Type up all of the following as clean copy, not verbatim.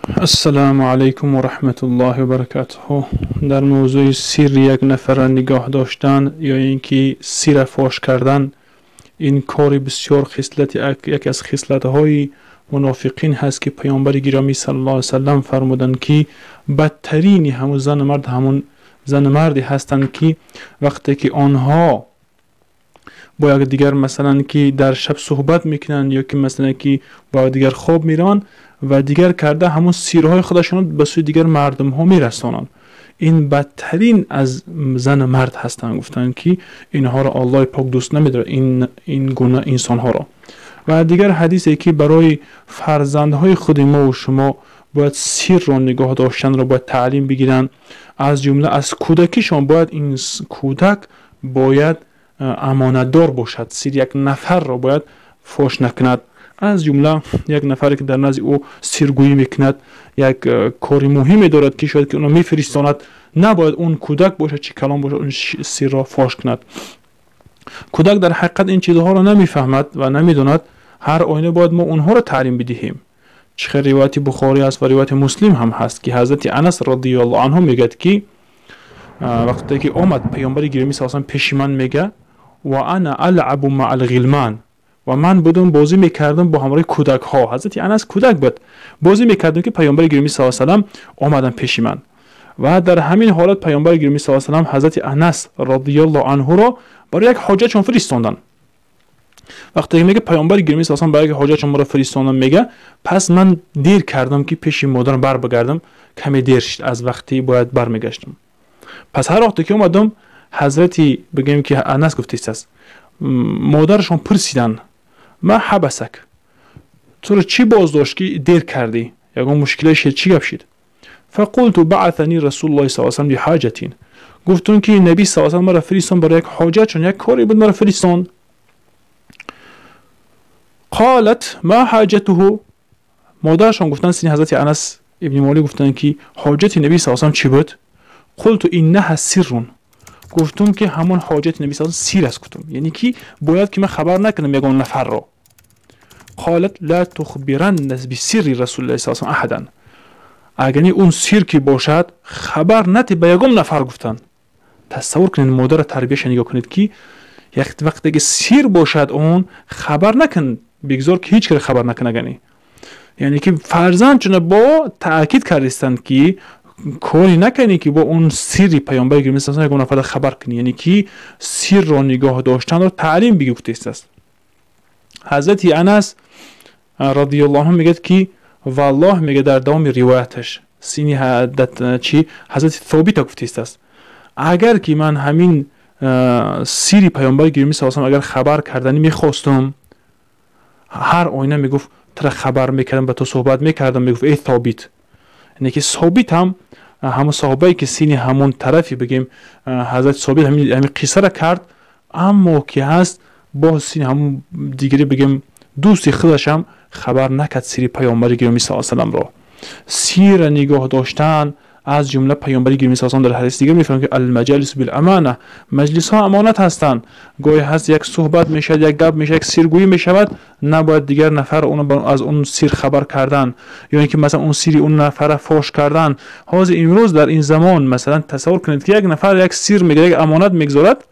Ассалому алайкум ва раҳматуллоҳи ва баракатуҳу. Дар мавзӯи сирри як нафарро нигоҳ доштан ё ин ки сирра фош кардан, ин кори бисёр хислати, яке аз хислатҳои мунофиқин ҳаст, ки паёмбари гиромӣ саллаллоҳу алайҳи васаллам фармуданд, ки бадтарини ҳамун зану мард ҳамун зану марде ҳастанд, ки вақте ки онҳо бо якдигар, масалан, ки дар шаб суҳбат мекунанд ё ки, масалан, ки бо якдигар хоб мераванд ва дигар карда ҳамун сирҳои худашонро ба сӯи дигар мардумҳо мерасонанд. Ин бадтарин аз зану мард ҳастанд. Гуфтанд, ки инҳоро Аллоҳи пок дӯст намедорад, ин гуна инсонҳоро. Ва дигар ҳадисе, ки барои фарзандҳои худи мо ва шумо бояд сирро нигоҳ доштанро бояд таълим бигиранд, аз ҷумла аз кӯдакишон бояд ин кӯдак бояд амонатдор бошад, сири як нафарро бояд фош накунад. Аз ҷумла як нафаре, ки дар назди ӯ сиргӯӣ мекунад, як кори муҳиме дорад, ки шояд ки онро мефиристонад, набояд он кӯдак бошад, чӣ калон бошад, он сирро фош кунад. Кӯдак дар ҳақиқат ин чизҳоро намефаҳмад ва намедонад. Ҳар оина бояд мо онҳоро таълим бидиҳем. Чӣ хел ривояти Бухорӣ аст ва ривояти Муслим ҳам ҳаст, ки ҳазрати Анас радиаллоҳу анҳу мегӯяд, ки вақте ки омад паёмбари гиромӣ саллаллоҳу алайҳи васаллам пеши ман, мега, ва ана алъабу маъал ғилман, ва ман будам бозӣ мекардам бо ҳамроҳи кӯдакҳо. Ҳазрати Анас кӯдак буд, бозӣ мекардам, ки паёмбари гиромӣ саллаллоҳу алайҳи васаллам омадан пеши ман. Ва дар ҳамин ҳолат паёмбари гиромӣ саллаллоҳу алайҳи васаллам ҳазрати Анас радиаллоҳу анҳуро барои як ҳоҷатшон фиристонданд. Вақте ки мега, паёмбари гиромӣ саллаллоҳу алайҳи васаллам барои як ҳоҷатшон маро фиристонданд, мега, пас ман дер кардам, ки пеши модарам барбагардам, каме дер шуд аз вақте бояд бармегаштам. Пас ҳар вақте ки омадам, ҳазрати, бигӯем ки Анас гуфтааст, модарашон пурсиданд: ма ҳабасак, туро чӣ боздошт, ки дер кардӣ? Ягон мушкиле шид? Чӣ гап шид? Фақулту баъаthани расулуллоҳи саллаллоҳу алайҳи васаллам лиҳоҷатин. Гуфтум, ки наби саллаллоҳу алайҳи васаллам маро фиристон барои як ҳоҷат, чун як коре буд, маро фиристон. Қолат ма ҳоҷатуҳу. Модарашон гуфтанд, сини ҳазрати Анас ибни Молик гуфтанд, ки ҳоҷати наби саллаллоҳу алайҳи васаллам чӣ буд? Қулту иннаҳа сиррун. Гуфтум, ки ҳамон ҳоҷати наби саллаллоҳу алайҳи васаллам сир аст, гуфтум, яъне ки бояд ки ман хабар накунам ягон нафарро. Қолат ла тухбиранна бисирри расулиллаҳи саллаллоҳу алайҳи васаллам аҳадан. Агар он сир ки бошад, хабар нати ба ягон нафар, гуфтанд. Тасаввур кунед, модарро тарбияша нигоҳ кунед, ки як вақте ки сир бошад, он хабар накун, бигзор ки ҳеҷ кара хабар накун. Агани яъне ки фарзанд чуна бо таъкид кардистанд, ки коре накунӣ, ки бо он сирри паёмбари гиромӣ саллаллоҳу ягон нафарро хабар кунӣ, яъне ки сирро нигоҳ доштанро таълим бигӣ, гуфтааст. Ҳазрати Анас радиаллоҳу анҳу мегӯяд, ки валлоҳ, мега, дар давоми ривояташ сини чи ҳазрати Собита гуфтааст, агар ки ман ҳамин сири паёмбари гиромӣ саллаллоҳу агар хабар карданӣ мехостум, ҳар оина, мегуфт, тура хабар мекардам, ба ту суҳбат мекардам, мегуфт, эй Собит. Яъне ки Собит ҳам ҳамон саҳобае, ки сини ҳамон тарафи, бигем, ҳазрати Собит ҳамин қиссара кард, аммо ки ҳаст, боз сини ҳамон дигаре, бигем, дӯсти худашам хабар накард сири паёмбари гиромӣ саллаллоҳу салламро. Сирра нигоҳ доштан, аз ҷумла паёмбари гиромӣ саллаллоҳу дар ҳадиси дигар мефармояд, ки алмаҷалису биламана, маҷлисҳо амонат ҳастанд. Гоҳе ҳаст, як суҳбат мешавад, як гап мешавад, як сиргӯӣ мешавад, набояд дигар нафар онро аз он сир хабар кардан ё ин ки, масалан, он сири он нафарра фош кардан. Ҳозир имрӯз дар ин замон, масалан, тасаввур кунед, ки як нафар як сир мегирад, як амонат мегузорад,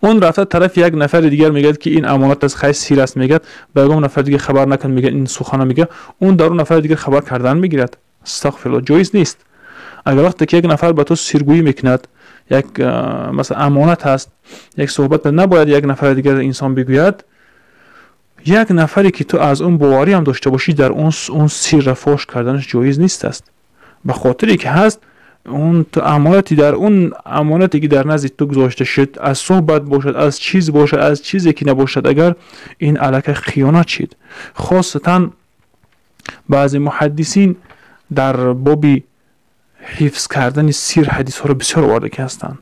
он рафта тарафи як нафари дигар мегӯяд, ки ин амонат аст, хай, сир аст, мегӯяд, ба ягон нафари дигар хабар накун, мегӯяд, ин сухана мегӯяд, он дар он нафари дигар хабар кардан мегирад. Астағфируллоҳ, ҷоиз нест. Агар вақте ки як нафар ба ту сиргӯӣ мекунад, як, масалан, амонат ҳаст, як суҳбат, набояд як нафари дигар инсон бигӯяд. Як нафаре, ки ту аз он боварӣ ҳам дошта бошӣ, дар он сирра фош карданаш ҷоиз нест аст, ба хотире ки ҳаст, он амонати, дар он амонате, ки дар назди ту гузошта шуд, аз суҳбат бошад, аз чиз бошад, аз чизе ки набошад, агар ин аллакай хиёнат шид. Хосатан баъзе муҳаддисин дар боби ҳифз кардани сир ҳадисҳоро бисёр оварда ки ҳастанд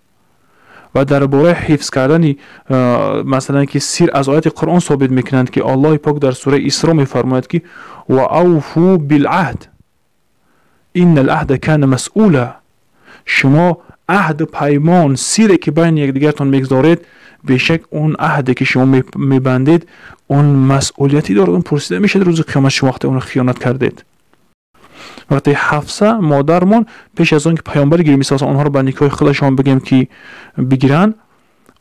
ва дар бораи ҳифз кардани, масалан, ки сир аз ояти Қуръон собит мекунанд, ки Аллоҳи пок дар сураи Исро мефармояд, ки ва авфу билаҳд инна алаҳда кана масъула. Шумо аҳду паймон, сире ки байни якдигартон мегузоред, бешак он аҳде, ки шумо мебандед, он масъулияте дорад, он пурсида мешавад рӯзи қиёмат, шумо вақте онро хиёнат кардед. Вақте Ҳафса модармон пеш аз он ки паёмбари гиромӣ саллаллоҳу онҳоро ба никоҳи худашон бигем ки бигиранд,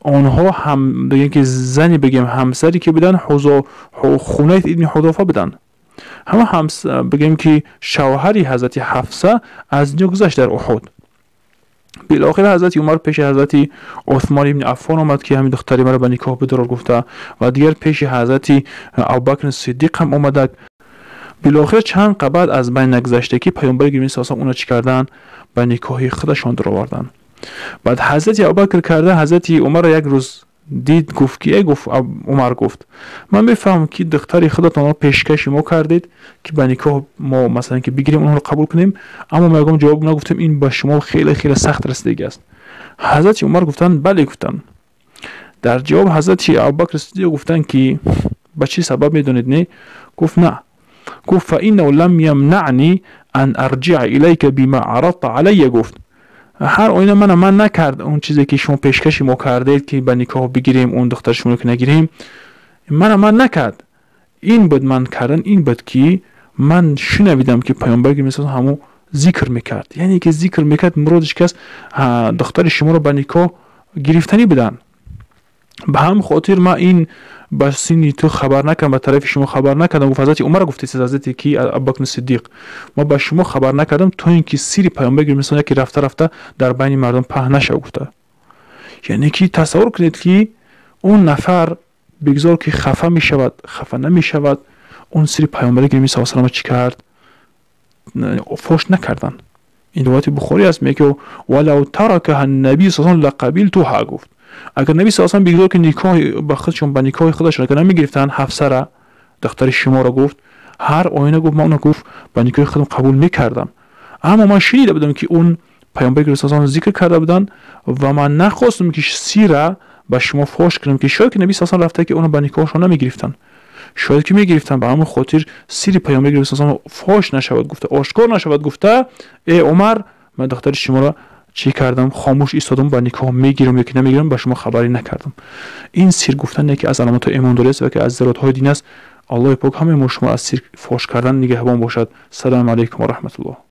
онҳо ҳам бигем ки зани бигем ҳамсаре ки буданд, Хунайс ибни Ҳузофа буданд. Ҳама бигем ки шавҳари ҳазрати Ҳафса аз дунё гузашт дар Уҳуд. Билохира ҳазрати Умар пеши ҳазрати Усмон ибни Аффон омад ки ҳамин духтари маро ба никоҳ бидорор гуфта, ва дигар пеши ҳазрати Абубакр Сиддиқ ҳам омадак. Билохира чанд қабат аз байн нагузашта ки паёмбари гиромӣ саллаллоҳу алайҳи ва саллам онро чӣ карданд? Ба никоҳи худашон дароварданд. Баъд ҳазрати Абубакр карда ҳазрати Умарро як рӯз дид, гуфт ки гуфт Умар, гуфт ман мефаҳмам ки духтари худатонро пешкаши мо кардед ки ба никоҳ мо масалан ки бигирем, онҳоро қабул кунем, аммо мо ягон ҷавоб нагуфтем, ин ба шумо хеле хеле сахт расидагӣ аст. Ҳазрати Умар гуфтанд бале гуфтанд. Дар ҷавоб ҳазрати Абубакр Сиддиқ гуфтанд ки ба чӣ сабаб медонед, не? Гуфт на. Гуфт фаиннаҳу лам ямнаъни ан арҷиа илайка бима арадта алайя. Гуфт ҳар оина мана ман накард он чизе ки шумо пешкаши мо кардед ки ба никоҳ бигирем он духтари шуморо ки нагирем, мана ман накард. Ин буд ман кардан, ин буд ки ман шунавидам ки паёмбар гиромӣ ҳамон зикр мекард, яъне ки зикр мекард, муродиш ки аст духтари шуморо ба никоҳ гирифтанӣ буданд. Ба ҳамин хотир ман ин ба синни ту хабар накардам, ба тарафи шумо хабар накардам. Гуфт ҳазрати Умар, гуфтед ҳазрати ки Абубакр Сиддиқ, ма ба шумо хабар накардам то ин ки сири паёмбар гиромӣ яке рафта рафта дар байни мардум паҳн нашава гуфта. Яъне ки тасаввур кунед ки он нафар бигзор ки хафа мешавад, хафа намешавад, он сири паёмбари гиромӣ саллаллоҳу алайҳи ва саллам чӣ кард? Фош накарданд. Ин ривояти Бухорӣ аст, мегӯяд валав таракаҳа наби саллаллоҳу алайҳи ва саллам лақабилтуҳа. Гуфт агар наби саллаллоҳу алайҳи ва саллам бигзор ки никоҳ ба худшон, ба никоҳи худашон агар намегирифтанд Ҳафсара, духтари шуморо, гуфт ҳар оина, гуфт ман онро, гуфт ба никоҳи худам қабул мекардам, аммо ман шунида будам ки он паёмбари гиромӣ саллаллоҳу алайҳи ва саллам зикр карда буданд ва ман нахостам ки сира ба шумо фош кунам ки шояд ки наби саллаллоҳу алайҳи ва саллам рафта ки онро ба никоҳшон намегирифтанд, шояд ки мегирифтанд, ба ҳамон хотир сири паёмбари гиромӣ саллаллоҳу алайҳи ва саллам фош нашавад гуфта, ошкор нашавад гуфта, э Умар, ман духтари шуморо чӣ кардам, хомӯш истодам, ба никоҳ мегирам ё ки намегирам, ба шумо хабарӣ накардам. Ин сир гуфтан яке аз аломатҳои имондорӣ аст ва яке аз заруратҳои дин аст. Аллоҳи пок ҳамаи мо шумо аз сир фош кардан нигаҳбон бошад. Салому алайкум ва раҳматуллоҳ.